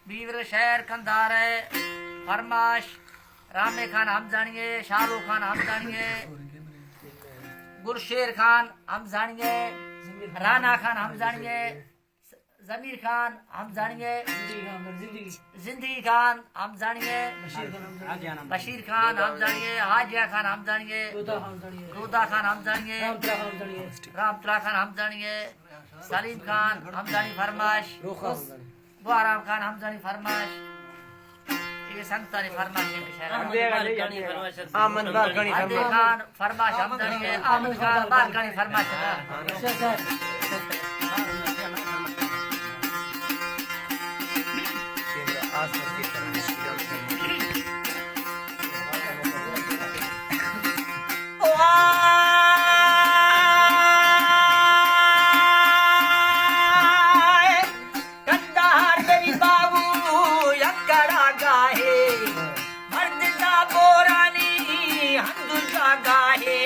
بیور شہر کندھار ءِ فرمائش، رامے خان ہمزانیے، شالو خان ہمزانیے، گلشیر خان ہمزانیے، رانا خان ہمزانیے، ضمیر خان ہمزانیے، زندگی خان ہمزانیے، بشیر خان ہمزانیے، حاجیہ خان ہمزانیے، دودا خان ہمزانیے، رام تلا خان ہمزانیے، سلیم خان ہمزانی فرمائش، بہرام خان ہمزانی فرمائش، یہ سنگتانی فرمائش ہے کہ شاعر احمد بارکانی فرمائش ہے۔ احمد خان فرمائش ہمزانی ہے، احمد خان بارکانی فرمائش ہے۔ کندھار بری باغو یک کڑا گاہے، مرد دا بورانی ہندو جا گاہے،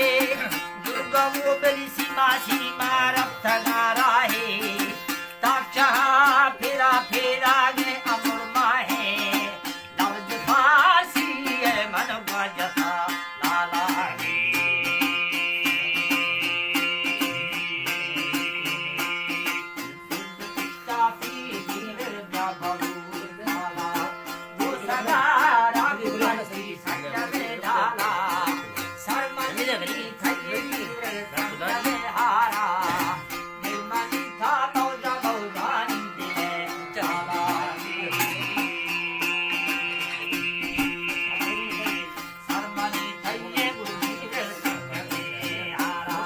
درگا مو بری سیما سیما رفتگا راہے، تاک چہا پھرا پھرا گے امر ماہے، لفظ فارسی ہے من گوجتا لالا گے۔ سرمنی تئی گوشی سنگتے ہارا،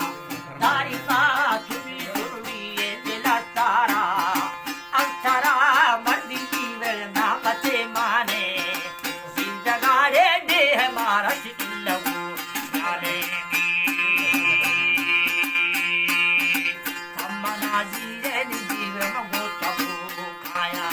داری ما تمی دروی دل تارا، انترا مردی بیور نامت مانے، زندگارے دیہ مارش لگو جانے۔ تمنا زیرے نی بیور مگو تبو کایا۔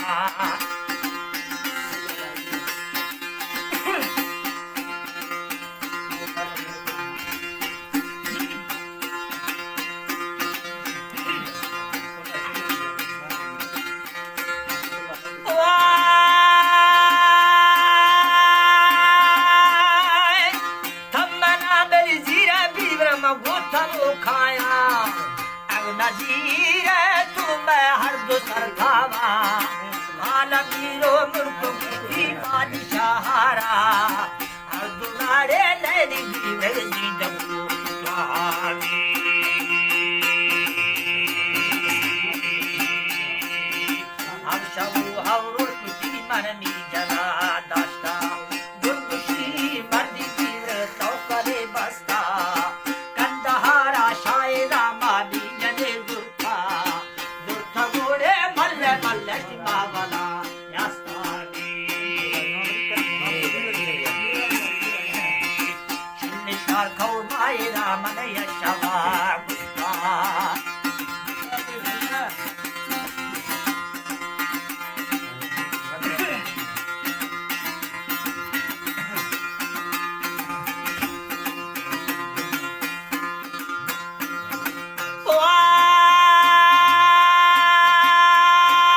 تمنا بری زیرا بیور مگو تنو کایا۔ اگ نزیر تو میں ہر دو سر تھاوا، حال پیرو ملک کی بادشاہ را، ہر دو نارے لیلی دی میری دبو تھاوی۔ ہر شبو ہر روز کسی من می جنا داشتا، گرگشی مردی پیر توکلے بستا، کندہارا شاعرا ما بی جنے زرتا، زرتا گوڑے ملے ملے شما بلا یاستانی۔ شل شار کھو مائرا من یشوا گستا۔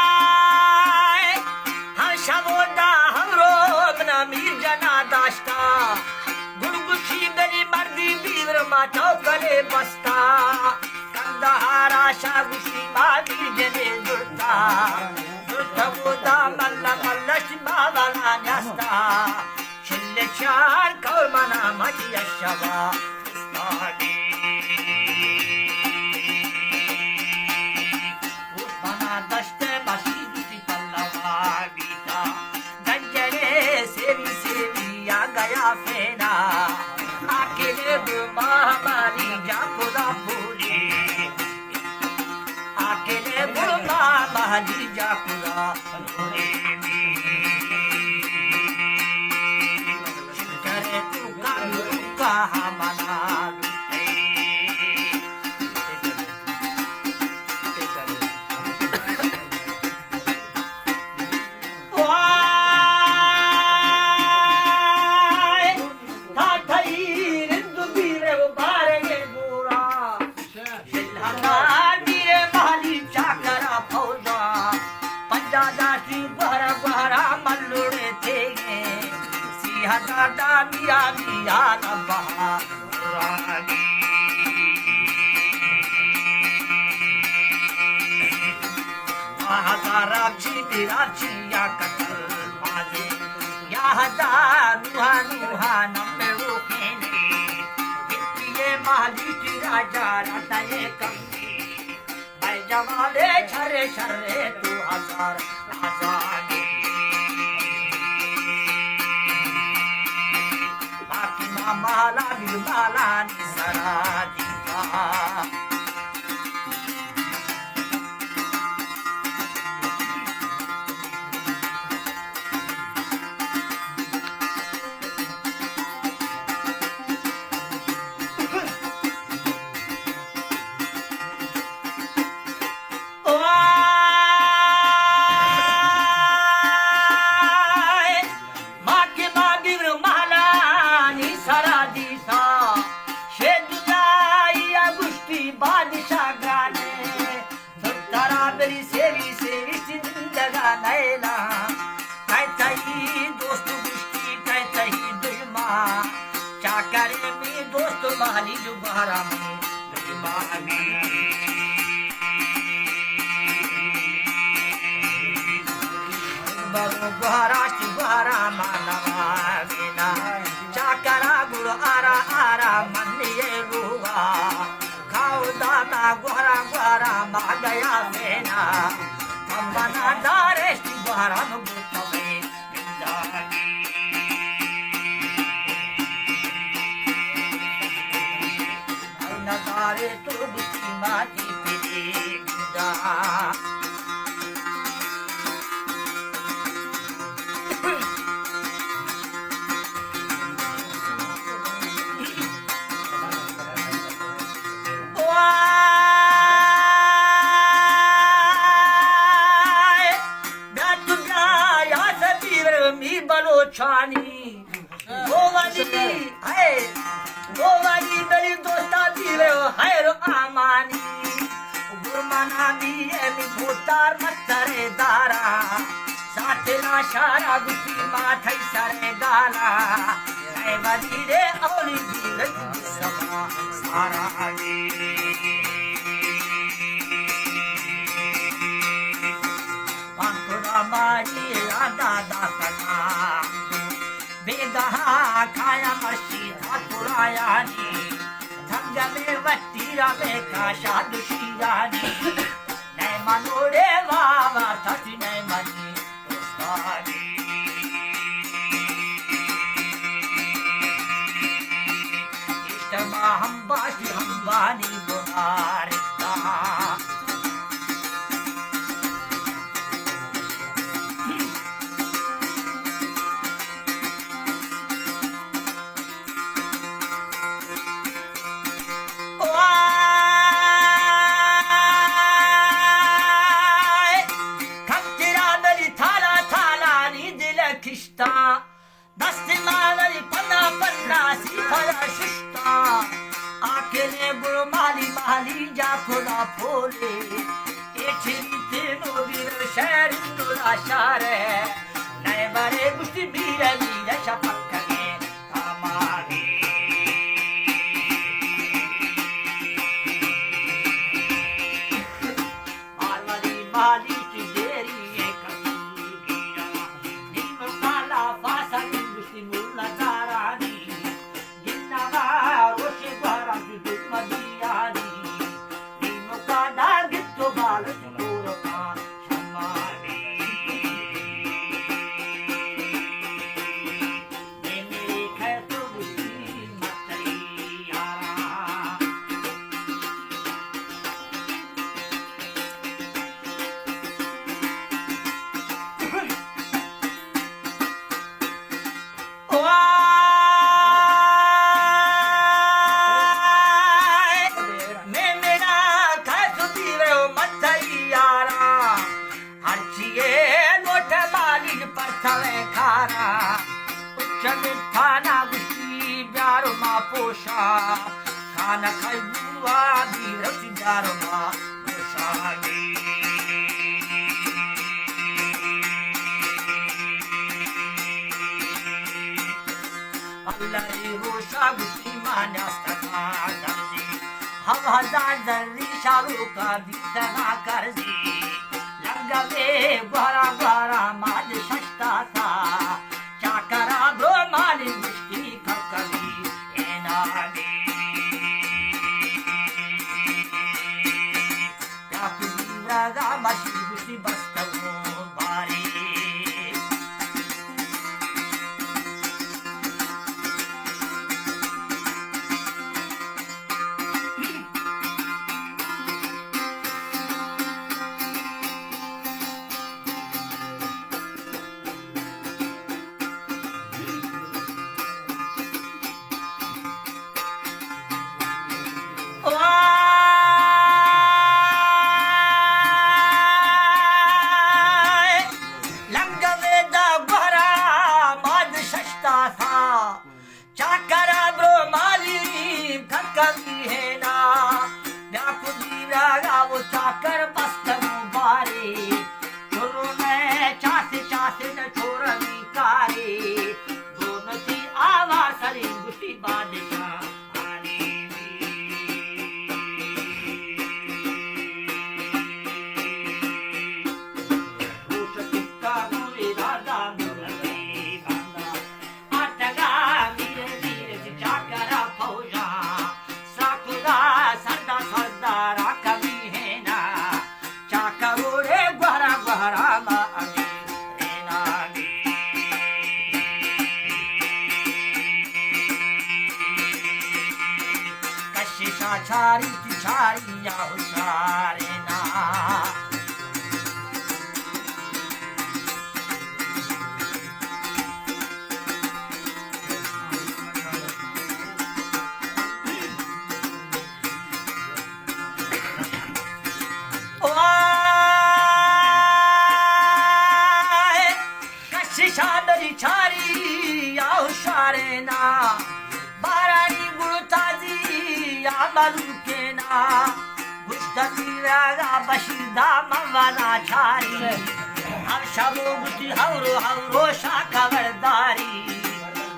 وائے، ہم شمودا ہم رو منا میر جنا داشتا۔ گڑ گوشی بلی مردی بیور ما توکلے بستا۔ کندہارا شاہ گوشی ما میر جنے زرتا۔ زرتا گودا ملا ملا شما والا نیاستا۔ شل چار کور منا مجی شوا استادی۔ منا دشت باشی دوتی پلوا بیتا۔ گنجرے سیمی سیمی یا گیا فینا۔ آکلے بما مالی جا خدا پوری۔ آکلے بما مالی جا خدا پوری۔ شکر تو کا کا ہمنا۔ وائے، تا تئی رند بیر بارے گورا۔ شل ہزار بیر مالی چاکرا فوجا۔ پنجا داتی گوہرا گوہرا ملوڑے تیگے، سی ہزار دا میا میا لبہا۔ ہزار چی میرا چیا قتل بازے، یا ہزار نوحا نوحا نمبے روکینے، گپتی مالی تیرا جارا تئے کم۔ اے جوالے شرے شرے تو ہزار آزادی۔ باقی ما مالا بی مالانی سرا دیتا۔ ما کہ ما بیور مالانی سرا دیسا، شے دنیائی ء گوشتی بادشاہ گرانے، تو ترا بری سیوی سیوی زندگا نیلا۔ کئے تئی دوست گوشتی، کئے تئی دشمن، چاکرے می دوست مالی جو گوہرا می۔ برو گوہرا چی گوہرا مانا مینا، چاکرا گڑ آرا آرا منی روگا، کھاؤ داتا گوہرا گوہرا ما گیا مینا، تمنا دارش چی گوہرا مگو تمے۔ نظارے تو گوشتی ماتی پدی گندا۔ وائے، بیا تو بیا یا سبیل می بلوچانی۔ گوانی، ہے، گوانی دلی دوستا بیرے و خیر و آمانی۔ گرمانا بیرے می بوتار مسترے دارا، ساتنا شارا گوشی ما تھئی سرے گالا۔ اے وزیرے اولی بیرے سما سارا آگی۔ پانکڑا ماری آدھا داتنا۔ بیگاہ کایا مرشی تھا ترایانی، تھنگ میں وتی را میں کاشا دشیرانی۔ نئے منوڑے واوا تھتی نئے منی استادی۔ اجتماع ہم باشی ہم بانی گنارتا۔ وائے، کمترا بلی تھالا تھالانی دل کشتا۔ دست مالی پنا پنا سی پدا ششتا۔ آکلے گل مالی مالی جا کلا پھولے۔ اے چری تینو بیر شہر دولا شارے۔ نئے بارے گشتی بیر بیر شپک کنے۔ آمانی۔ مالی مالی تی دیری اے کمی گیرا۔ نیم کالا فاسا نیم گشتی مولا دارانی۔ گنگا روشے گوارا تی دل مدیانی۔ نیم کا دار گتو بالش گورکا شمالی۔ ہرچی اے لوٹ مالی پرتوے کارا، اچ مٹھانا گشتی بیارو ما پوشا، کانا کئی بوا دی رس بیارو ما پوشا۔ روشا گوشتی ما نیاستگاں کرزی، ہم ہزار زری شاروکا بیتگاں کرزی۔ لنگمے گورا گورا ماد ششتا سا، چاکرا برو مالی گوشتی ککلی اینانی۔ یا کدی راگا مشی گوشتی بستگوں باری۔ لنگمے دا گورا ماد ششتا سا، چاکر برو مالی ککمی ہے نا۔ بیا کدی راگا وہ چاکر بستگوں باری، چورو نئے چاس چاس نہ چورمی کاری۔ دونوں تی آوا سری گوشتی بادشاہ آنی بی۔ روش ٹکا نوری رادا ملکی باندا۔ آتگا میر میر چاکرا فوجا۔ ساکودا سردا سردارا کمی ہے نا۔ چاکرو رے گوہرا گوہرا ما امیرے نامی۔ کششا چاری تی چاری یا ہوشارے نا۔ کششا دری چاری یا ہوشارینا، بارانی گڑ تازی یا ملوکینا۔ گوشتگی راگا بشیر دا من ودا چاری، ہر شبو گوشتی ہورو ہورو شا خبرداری۔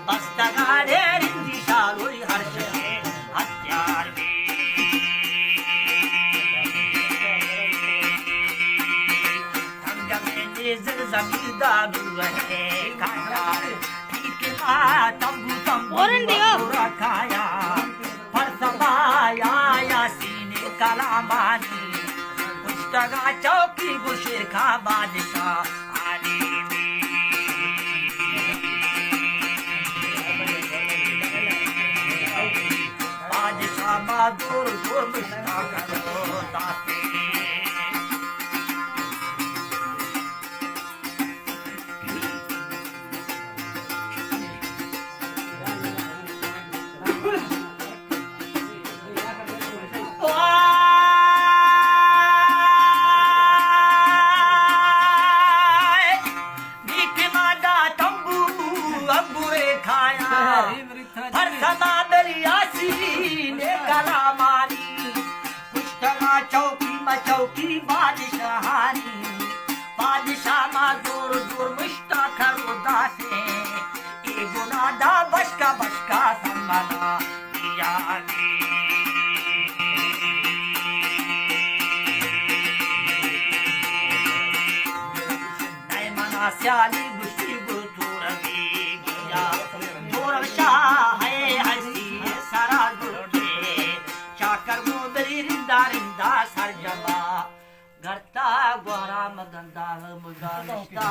بستگانے رندی شالوی ہر شے ہتھیار بی۔ سنگمے نیزر زمین دا دور ہے کاٹار۔ ٹھیک ما تمبو تمبو اورن دیو۔ پورا کایا۔ پر سبا یا یاسین کلامانی۔ کشتگا چوکی گو شیر کا بادشاہ علی بی۔ بادشاہ ما دور دور مشتاق کرو داتے۔ وائے! نیکہ ما دا تمبو انگورے کھایا۔ ہر سما دریاسی نے کلامانی۔ کشتگا چوکی ما چوکی بادشاہانی۔ بادشاہ ما زور زور مشتا کرو داسے۔ اے گناہ دا بشکا بشکا سمنا دیانی۔ نئے منا سیالی گشتی گو تورمی گیا۔ تورم شاہ ہے ہستی سرا گرگے۔ چاکر گو بری رندا رندا سرجما۔ گرتا گوارا مگندا مگانشتا۔